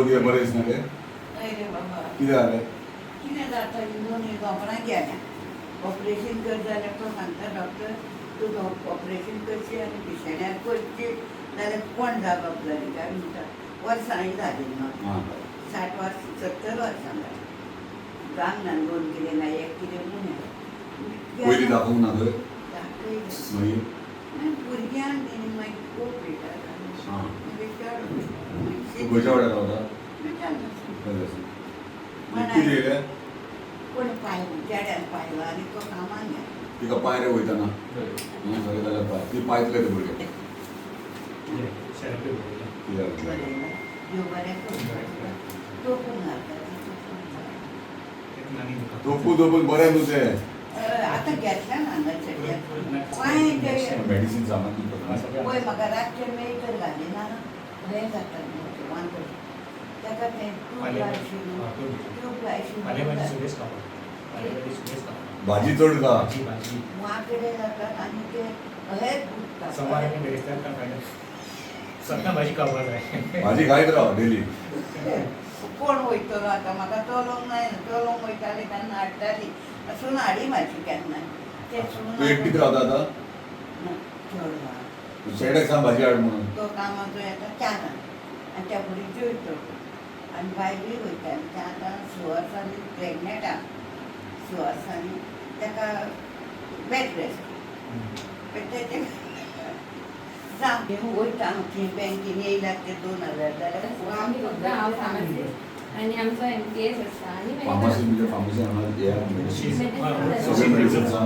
कितें बरें दिसना रे? हय रे बाबा. कितें जालें? कितें जाता, दोन दोपरां गेल्या. ऑपरेशन कर जाल्यार तो सांगता डॉक्टर, तूं ऑपरेशन करशी आनी बिशेण्यार करची जाल्यार कोण जबाबदारी काय म्हणटा. वर्सां जाली ना. 60 वर्स, 70 वर्सां जाली. जावंक ना दोन कितें ना एक कितें उणें. पयलीं दाखोवंक ना थंय? दाखयलें. मागीर? मागीर भुरग्यांक तेणी मागीर खूब बेजार. मागीर चड. तूं खंयच्या वाड्यार रावता? विचार. कितें येयलें? कोण पाय चेड्यान पायलो आनी तो कामाक गेलो. तिका पाय रे वयतना सगळें जाल्यार पाय ती पायतले ते भुरगे. कितें जालें? बरें ना, देव बरें करूं. तोपून घालता. तोपू तोपून बरें न्हू तें. आतां घेतलें ना हांगा चेड्याक पांय ते. मेडिसीन सामान दिवपाक. पळय, म्हाका रातचें मेळटर घालिना, हें जाता वांदो. ताका तें ट्यूब लायशिल्लो, ट्यूब लायशिल्लो. भाजी चड खा. वांकडे जातात आनी ते हेच दुखता. सत्ता भाजी खावपा जाय. भाजी खायत राव डेली. कोण वयतलो आतां? म्हाका चलोंक जायना. चलोंक वयताली तेन्ना हाडटाली. सून हाडी म्हाजी केन्ना ते सून. तूं एकटीच रावता आतां? ना, चड आहा. शेड्याक सांग भाजी हाड म्हणून. तो कामाचो येता 4 आनी त्या फुडें जेवतो आनी बायलूय वयता. आनी तें आतां 6 वर्सांनी प्रेग्नेंट आहा. 6 वर्सांनी ताका बेड रेस्ट. तें जावं, वयता हांव थंय बँकेन. येयल्यार ते 2000 जाल्यार. आमी फक्त हांव फार्मासिस्ट आनी आमचो एमटीएस आसता आनी फार्मासी म्हणजे फार्मासी हांगा हे मेडिसीन. सगळे मेडिसिन. मेडिसिन आसा.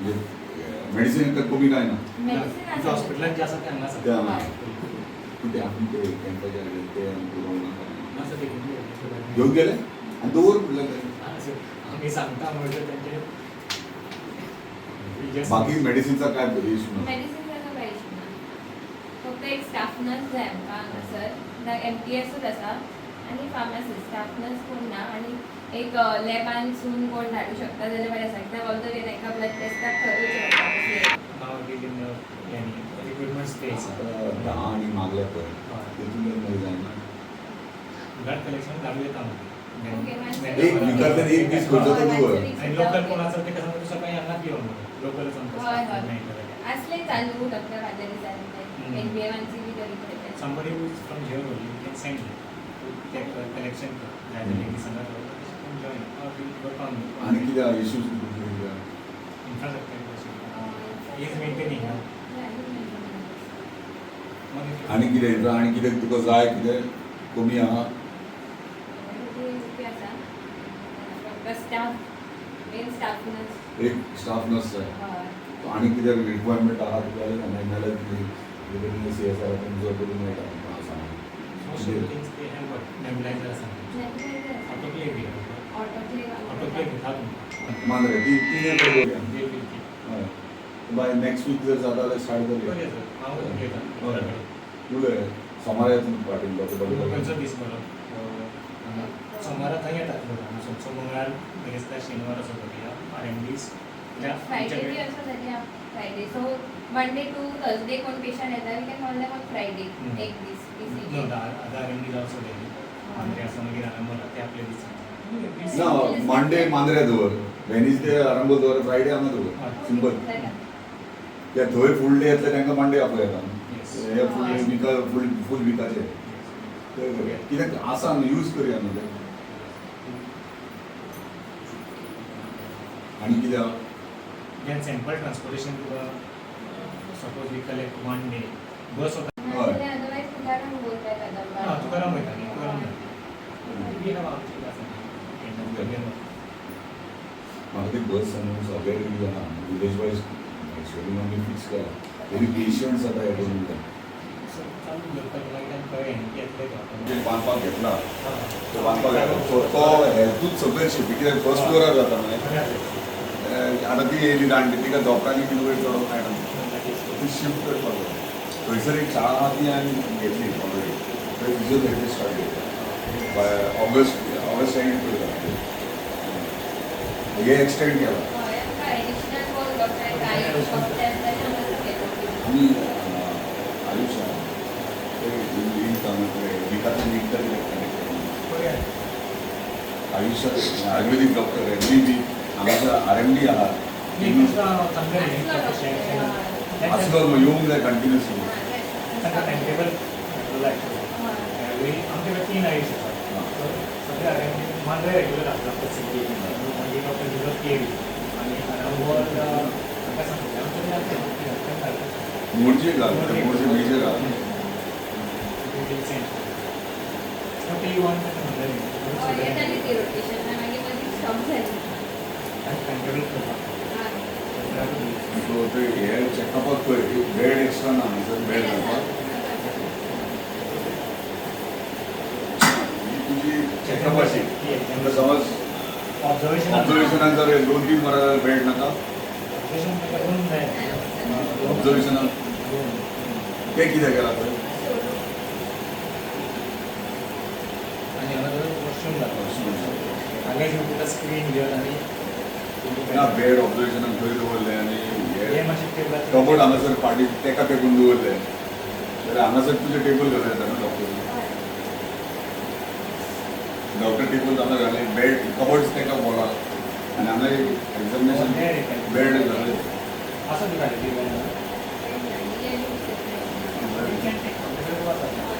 म्हणजे मेडिसीन तर कमी काय ना. मेडिसिन आसा. हॉस्पिटलान जे आसा ते हांगा आसा. ते हांगा. पूण ते आमी ते कॅम्पाचे हाडले ते आमी पुरोवंक ना. आसा ते घेवन गेले. घेवन गेले आनी दवर म्हणलें तें. आमी सांगता म्हणल्यार तेंचे बाकी मेडिसिनचा काय इशू ना? मेडिसिन काय इशू ना. फक्त एक स्टाफ नर्स जाय आमकां हांगासर. एमटीएसूच आसा आनी फार्मासिस्ट, स्टाफ नर्स कोण ना. आनी एक लॅबान सून कोण धाडूं शकता जाल्यार बरें आसा, कित्याक ऑल the way तांकां ब्लड टेस्टाक थंय वयचें पडटा. Now it is in the equipment space. आता 10 आनी मागल्या पळय तितून मागीर जायना. ब्लड कलेक्शन धाडू येता. Okay, मागीर एक विकांतल्यान एक दीस खर्च तो दवर. आनी लोकल कोण आसा ते कसं सकाळी हांगाच येवन लोकलच आमकां हय, हय. मेळटा जाल्यार. आसले चालू डॉक्टर आदल्या दिसांनी ते एनबीएमांची बी तरी पळय. Somebody who is from here only, you can send him to take a collection कर. जाय जाल्यार एक दिसांना can join or we'll work on it. आनी कितें issues? Infrastructure he is maintaining. मागीर आनी कितें, आनी कितें तुका जाय, कितें कमी आहा? ओके आसा. फक्त स्टाफ, मेन स्टाफ नर्स. एक स्टाफ नर्स जाय. हय. आनी कितें रिक्वायरमेंट आहा तुका जाल्यार सीएसआर तुमचो करूंक मेळटा तुमकां सांग. Most of the things they have what nebulizer आसा. Autoclave we have. Autoclave. Autoclave दिता तुमकां. मांद्रे ती तीन एक करूया. They will keep. हय, बाय नेक्स्ट वीक जर जाता जाल्यार स्टार्ट करूया. बरें सर, हांव उलयतां घरा कडेन. उलय, सोमारा येता पाटील डॉक्टर. खंयचो दीस बरो हांगा? सोमारा थंय येतात लोक हांगा. सो मंगळार, बिरेस्तार, शेनवार असो करुया आर एम डीज. फ्रायडे बी असो जाल्यार Friday, so Monday to Thursday कोण पेशंट येता, we can call them on Friday. एक दीस. No, the other RMDs also there. Mandre आसा, मागीर आरंबोल, ते आपले दीस. ना, मंडे मांद्रे दवर, वेनसडे आरंबोल दवर, फ्रायडे हांगा दवर. सिंपल. ते थंय फूल डे येतले तांकां मंडे आपयता. हे फूल विका, फूल फूल विकाचे ते करूया. कित्याक आसा न्हू, यूज करूया न्हू ते. आनी कितें आहा? Then sample transportation तुका, suppose we collect one day, bus वता. हय. अदरवायज तुकाराम बोलताय. हां, तुकाराम वयता न्ही, तुकाराम वयता. We have आमची आसा. म्हाका ती बस सांगून सगळे रेडी जाला. विलेज वायज शेड्यूल आमी फिक्स केला तरी पेशंट्स आतां हे करून जाय. चालू दवरपाक मागीर आमी कळ्ळें न्ही येतले म्हणजे बांदपाक घेतला तो बांदपाक घेतला, सो तो हेल्थूच सगळें शिफ्ट कित्याक फर्स्ट फ्लोरार जाता न्हय. आतां ती येयली जाणटी, तिका दोपरांनी बीन वयर चडोवंक मेळना. ती शिफ्ट करपाक जाय. थंयसर एक शाळा आहा, ती हांवें घेतली ऑलरेडी. थंय फिजियोथेरपी स्टार्ट केली. बाय ऑगस्ट एंड करता हे एक्सटेंड केला. हय, आमकां एडिशनल कोण डॉक्टर आयुष फक्त आमी आयुष ते लिंक विकास लिंक तरी. आयुष आयुर्वेदीक डॉक्टर एम बी हांगासर आर एम डी आहा. चांगलं. आसलो येवंक जाय कंटिन्युअसली. तांकां टायम टेबल घातलेलो एक्चुअली. आमचे कडेन तीन आयुष आसात. सगळे R M D Mandrem regular आसता, डॉक्टर सिंगी, मागीर डॉक्टर जुजो केरी आनी अरंबोल. तांकां सांगले आमचे. मोरजे घाल, मोरजे मेजर आहा. येताली ती रोटेशन, मागीर मदीं स्टॉप जाली. टायम टेबल करता. सो ते हे चॅकअपाक पळय, बेड एक्स्ट्रा ना हांगासर बेड घालपाक. ही तुजी चॅकअपाची समज ऑब्जर्वेशन. ऑब्जर्वेशनाक जर 2-3 वरां बेड नाका? ऑब्जर्वेशन रूम जाय. ऑब्जर्वेशनाक ते कितें केलां थंय? आनी हांगा वॉशरूम जाता. हांगा you put a screen here आनी ना, बेड ऑब्जर्वेशनाक थंय दवरलें आनी हे हे मातशें टेबलाचेर कबोर्ड हांगासर फाटीं तेका तेकून दवरलें जाल्यार हांगासर तुजें टेबल घालूं येता न्हू. डॉक्टर डॉक्टर टेबल हांगा घालें, बेड कबर्ड्स तेका बोला आनी हांगा एक एक्झामिनेशन बेड घालें. आसा तुका रेडी.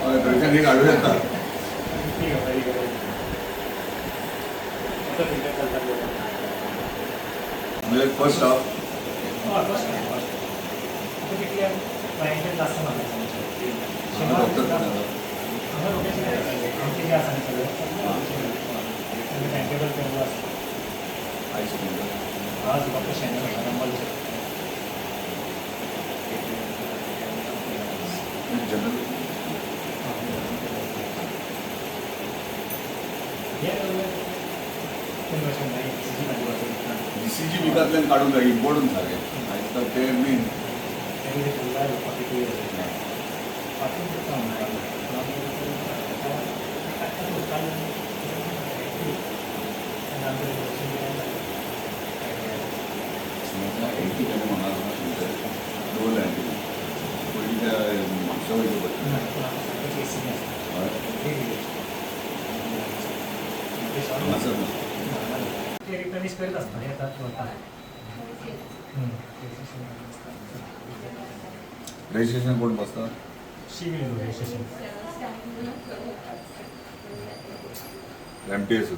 हय, थंयच्यान एक हाडूं येता. म्हणजे फर्स्ट हाफ. Doctor ICU. आज डॉक्टर शेनर नंबर. जनरल. ईसीजी विकांतल्यान काडूंक जाय, इम्पोर्टंट सारकें आयज काल ते मेन. एटी हांगा दवरलें आनी पयलीं त्या म्हापशा वयचें पडटा. हय, हांगासर ना. रिप्लेनिश करीत आसता, येतात वता. रजिस्ट्रेशन कोण बसता? शी will registration. MTS.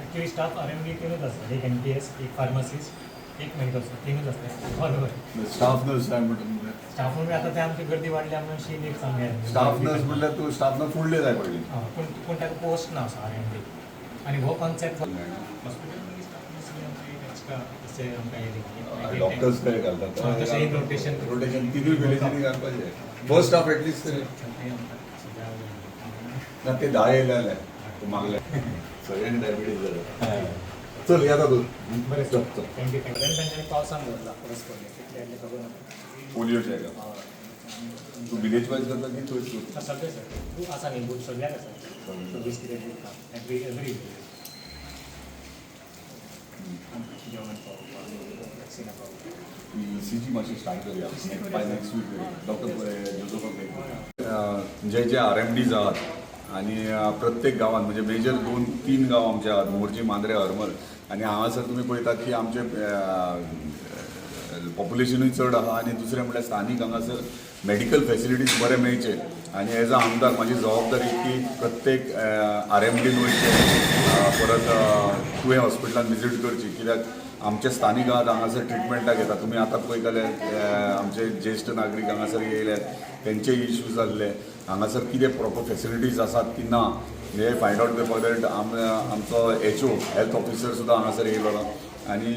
Actually staff RMD तीनच आसता, एक एमटीएस, एक फार्मासिस्ट, एक मेडिकल स्टाफ, तीनच आसता ऑल ओवर. स्टाफ नर्स जाय म्हणटा. स्टाफ म्हणून आतां ते आमची गर्दी वाडल्या म्हणून शी एक सांगया. स्टाफ नर्स म्हणल्यार तूं स्टाफ नर्स फुडले जाय पडली. पूण पूण ताका पोस्ट ना असो आरएमडी आनी हो कॉन्सेप्ट हॉस्पिटल मागीर स्टाफ नर्स आमचे एक्स्ट्रा अशें आमकां येयले. डॉक्टर्स काय घालतात? हय, तशें इन रोटेशन. रोटेशन तिनूय विलेजींनी घालपाचें फर्स्ट हाफ एटलिस्ट तरी. ना, ते 10 येयले जाल्यार तूं मागले सगळ्यांनी डायबिटीज जाता. चल, येता तूं. बरें. चल चल. Thank you, thank you. तांच्यांनी पावसान दवरला, परस पडले कितले आसले खबर ना. पोलियोचे हाका तूं विलेज वायज करता की थंय तूं? सगळे सर, तूं आसा न्ही बूथ, सगळ्याक आसा. 24 कितें बूथ एवरी एवरी जेवण पावोवपाक, वॅक्सिनां पावोवपाक. ईसीजी मातशी स्टार्ट करूया बाय नेक्स्ट वीक. डॉक्टर जोजोफाक जे जे आर एम डीज आहात आनी प्रत्येक गांवांत, म्हणजे मेजर 2-3 गांव आमचे आहात, मोरजी, मांद्रे, हरमल, आनी हांगासर तुमी पळयतात की आमचे पॉप्युलेशनूय चड आहा आनी दुसरें म्हणल्यार स्थानीक हांगासर मेडिकल फेसिलिटीज बरें मेळचे. आनी एज अ आमदार म्हाजी जबाबदारी की प्रत्येक आर एम डीन वयचें, परत तुवें हॉस्पिटलान विजीट करची, कित्याक आमचे स्थानीक आहात हांगासर ट्रिटमेंटाक येता. तुमी आतां पळयतले, आमचे ज्येश्ठ नागरीक हांगासर येयले, तेंचे इश्यूज जाल्ले. हांगासर कितें प्रॉपर फेसिलिटीज आसात की ना हे फायंड आवट करपाक जाय. आमचो एचओ, हेल्थ ऑफिसर सुद्दां हांगासर येयलो आनी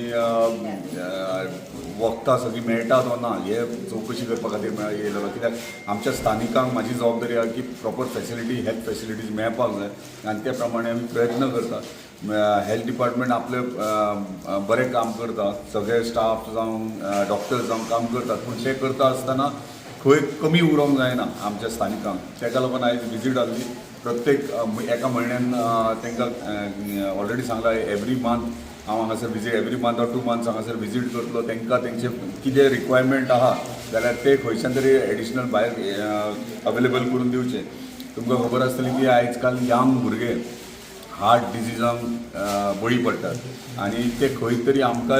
वखदां सगळीं मेळटात वा ना हे चवकशी करपा खातीर येयलेलो, कित्याक आमच्या स्थानिकांक म्हाजी जबाबदारी आहा की प्रॉपर फेसिलिटी, हेल्थ फेसिलिटीज मेळपाक जाय आनी त्या प्रमाणे आमी प्रयत्न करता. हेल्थ डिपार्टमेंट आपलें बरें काम करता, सगळे स्टाफ जावं डॉक्टर्स जावं काम करतात, पूण तें करता आसतना खंय कमी उरोंक जायना आमच्या स्थानिकांक. ताका लागून आयज विजीट आहली. प्रत्येक एका म्हयन्यान तांकां ऑलरेडी सांगलां, एवरी मंथ हांव हांगासर visit, every month or 2 months हांगासर विजीट करतलो. तांकां तेंचे कितें रिक्वायरमेंट आहा जाल्यार ते खंयच्यान तरी एडिशनल भायर अवेलेबल करून दिवचें. तुमकां खबर आसतली की आयज काल यंग भुरगे हार्ट डिजीजांक बळी पडटात आनी ते खंय तरी आमकां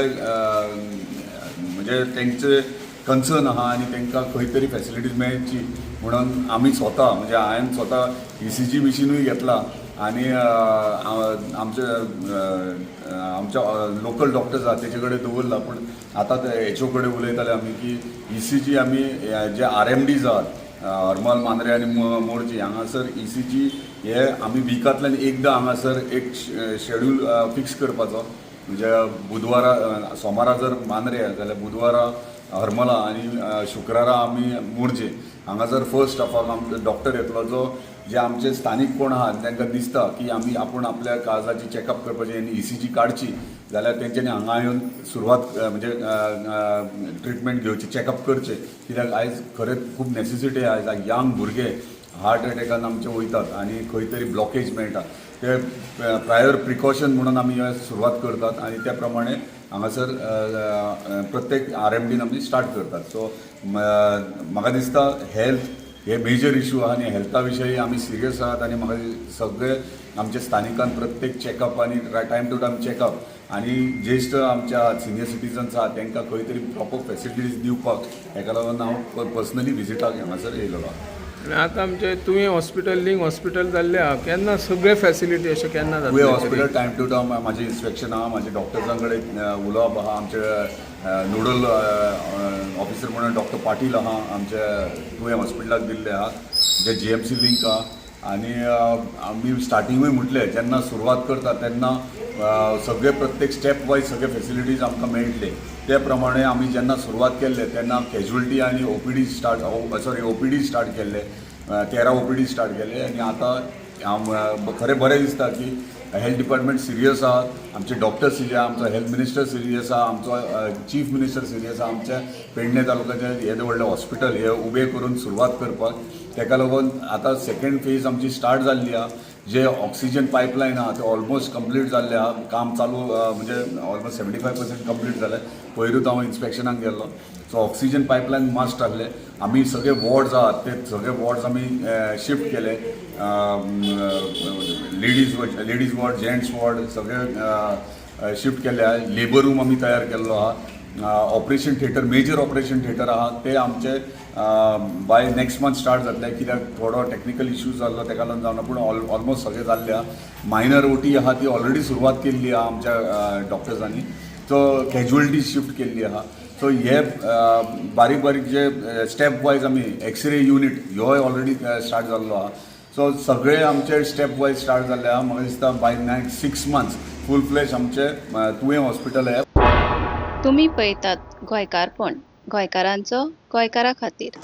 म्हणजे तेंचे कन्सर्न आहा आनी तांकां खंय तरी फॅसिलिटीज मेळची म्हणून आमी स्वता, म्हणजे हांवें स्वता ईसीजी मिशिनूय घेतला आनी आमचे आमच्या लोकल डॉक्टर्स आहा तेजे कडेन दवरला. पूण आतां ते एचओ कडेन उलयताले आमी की ईसीजी आमी जे आरएमडीज आहात, हरमल, मांद्रे आनी मोरजी हांगासर ईसीजी हे आमी विकांतल्यान एकदां हांगासर एक शेड्यूल फिक्स करपाचो. म्हणजे बुधवारा, सोमारा जर मांद्रे जाल्यार बुधवारा हरमला आनी शुक्रारा आमी मोरजे हांगासर फर्स्ट स्टाफाक आमचो डॉक्टर येतलो, जो जे आमचे स्थानीक कोण आहात तांकां दिसता की आमी आपूण आपल्या काळजाची चॅकअप करपाची आनी ईसीजी काडची जाल्यार तेंच्यांनी हांगा येवन सुरवात, म्हणजे ट्रिटमेंट घेवची, चॅकअप करचें. कित्याक आयज खरेंच खूब नॅसेसिटी आहा. आयज यंग भुरगे हार्ट एटॅकान आमचे वयतात आनी खंय तरी ब्लॉकेज मेळटा. ते प्रायर प्रिकॉशन म्हणून आमी हे सुरवात करतात आनी त्या प्रमाणे हांगासर प्रत्येक आरएमडीन आमी स्टार्ट करतात. सो म्हाका दिसता हेल्थ हे मेजर इशू आहा आनी हेल्था विशयी आमी सिरियस आहात आनी म्हाका सगळे आमचे स्थानिकान प्रत्येक चॅकअप आनी टायम टू टायम चॅकअप आनी ज्येश्ठ आमच्या सिनियर सिटीजन्स आहा तांकां खंय तरी प्रॉपर फॅसिलिटीज दिवपाक हेका लागून हांव पर्सनली विजिटाक हांगासर येयलेलो आहा. आनी आतां आमचे तुवें हॉस्पिटल लिंक हॉस्पिटल जाल्लें आहा, केन्ना सगळे फॅसिलिटी अशें केन्ना तुवें जातलें? हॉस्पिटल टायम टू टायम म्हाजें इन्स्पेक्शन आहा, म्हाजे डॉक्टर्सां कडेन उलोवप आहा. आमचे नोडल ऑफिसर म्हणून डॉक्टर पाटील आहा, आमच्या तुवें हॉस्पिटलाक दिल्ले आहा, जे जीएमसी लिंक आहा. आनी आमी स्टार्टिंगूय म्हटलें, जेन्ना सुरवात करता तेन्ना सगळे प्रत्येक स्टेप वायज सगळे फॅसिलिटीज आमकां मेळटले. ते प्रमाणे आमी जेन्ना सुरवात केल्ले तेन्ना कॅज्युअलिटी आनी OPD start, sorry, OPD start केल्ले, 13 ओपीडी स्टार्ट केले. आनी आतां हांव खरें बरें दिसता की हेल्थ डिपार्टमेंट सिरियस आहा, आमचे डॉक्टर सिरियस आहा, आमचो हेल्थ मिनिस्टर सिरियस आहा, आमचो चीफ मिनिस्टर सिरियस आहा. आमच्या पेडणे तालुक्याचें येदें व्हडलें हॉस्पिटल हे उबें करून सुरवात करपाक, तेका लागून आतां सेकंड फेज आमची स्टार्ट जाल्ली आहा. जे ऑक्सिजन पायपलायन आहा ते ऑलमोस्ट कंप्लीट जाल्लें आहा, काम चालू, म्हणजे ऑलमोस्ट 75% कंप्लीट जालें. पयरूच हांव इन्स्पेक्शनाक गेल्लो. सो ऑक्सिजन पायपलायन मस्ट आहले. आमी सगळे वॉर्ड्स आहात ते सगळे वॉर्ड्स आमी शिफ्ट केले. Ladies ward, gents ward सगळे शिफ्ट केले आहा. लेबर रूम आमी तयार केल्लो आहा. Operation theatre, major operation theatre आहा ते आमचे बाय नेक्स्ट मंथ स्टार्ट जातले, कित्याक थोडो टॅक्निकल इश्यूज जाल्लो तेका लागून जावना, पूण ऑलमोस्ट सगळें जाल्लें आहा. मायनर ओटी आहा ती ऑलरेडी सुरवात केल्ली आहा आमच्या डॉक्टर्सांनी. सो कॅज्युअलिटी शिफ्ट केल्ली आहा. सो हे बारीक बारीक जे स्टेप वायज आमी एक्सरे युनीट ह्योय ऑलरेडी स्टार्ट जाल्लो आहा. सो सगळे आमचे स्टेप वायज स्टार्ट जाल्ले आहा. म्हाका दिसता by next 6 months full fledge आमचे तुयें हॉस्पिटल हे तुमी पळयतात गोंयकारपण, गोंयकारांचो गोंयकारा खातीर.